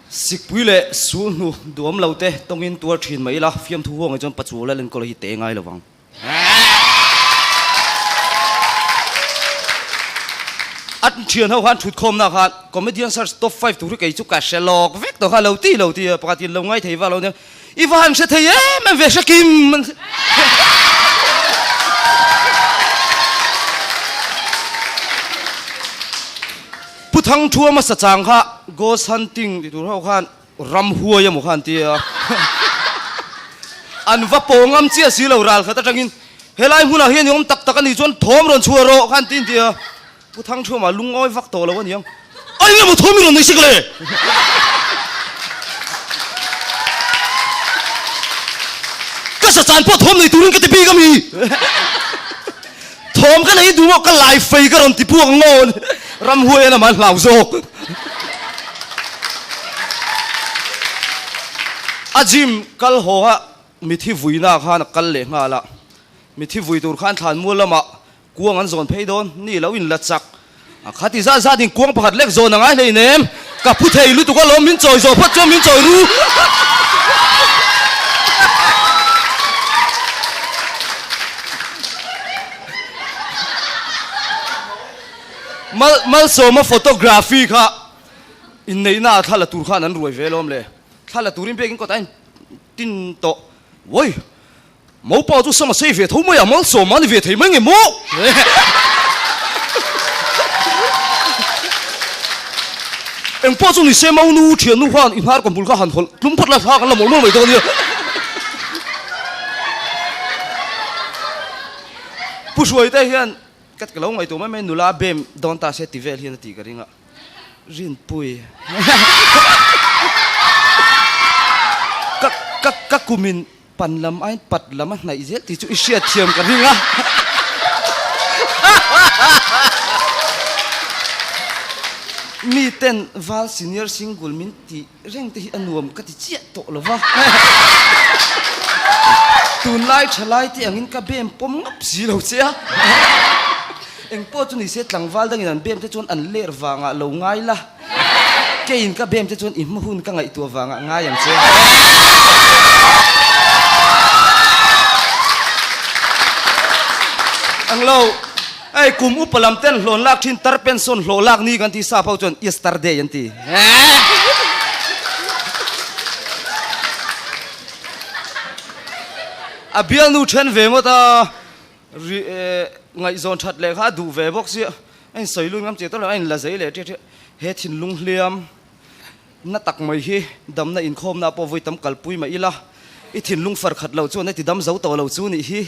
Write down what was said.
Sikpui leh sulhnu duam lo te tawngin tuar thin mai ila, fiamthu huangah chuan Pachuau lal enkawl hi te ngai lovang. A thian ho khan thutkhawmna khan comedian search top five tur hi kei chu ka hre lawk vek tawh kha lo ti lo ti a, pakhat in lo ngai thei vak lo nia, i va han hre thei em em ve hre kim. Pu Thangthua hmasa chang kha ghost hunting ti tur ho khan ramhuai emaw kha an ti a, an va pawh ngam chiah si lo ral khat atangin helai hmunah hian i awm tak tak a nih chuan thawm rawn chhuah rawh kha an ti an ti a, Pu Thangthuama lungawi vak tawh lo a niang, a eng emaw thawm i rawn nei sik le? Ka sachan pawh thawm nei turin ka ti bik a mi? Thawm ka nei duh maw ka lai fei ka rawn ti puak ngawn ramhuai en amah hlau zawk. A gym kal haw a mithi vuina khan a kal leh nghal a, mithi vui tur khan thlan mual lamah kuang an zawn phei dawn ni lo in la chak a khati zat zat in kuang pakhat lek zawn a ngai hlei nem ka phu thei lutuk alawm min chawi zawh phawt chuan min chawi ru. Mal Malsawma photography kha inneihna ah thla la tur khan an ruai ve alawm le thla la turin biakin kawtah a in tin tawh uai Maupa chu sam a sei ve tho mai a, Malsawma a ni ve thei mai nge maw? Engpawh chu ni se Maunu thiannu khan i hnar kawhmul kha han hawlh tlum phawt la thla kan la mawlh mawlh mai dawn nia. Pu Hruaite hian ka lo ngaihtuah mai mai nula bem dawn ta se ti vel hian a tih ka ring a. Rinpui ka ka ka kumin Pan lam aiin pat lam a hnaih zel tih chu i hriatthiam ka ring a. Mi ten val senior single min tih reng te hi a nuam ka ti chiah tawh lo va. Tunlai thalai te angin ka bem pawm ngap si lo che a. Engpawh chu ni se tlangval dangin an bem te chuan an ler vangah lo ngai la. Keiin ka bem te chuan i hma hun ka ngaihtuah vangah ngai ang che. Ang lo, hei kum upa lam ten hlawn lak thin tar pension hlawh lak ni kan ti sap ho chuan Easter day an ti. A bialnu then ve ngawt a, ri ngaihzawn that leh kha a duh ve bawk sia. A insawi lut ngam chiah tawh lo, a inla zei leh ṭiah ṭiah. He thinlung hliam na tak mai hi damna inkhawmna pawh vawi tam kalpui mah ila, i thinlung far khat lo chuan a ti dam zo tawh lo chu nih hi.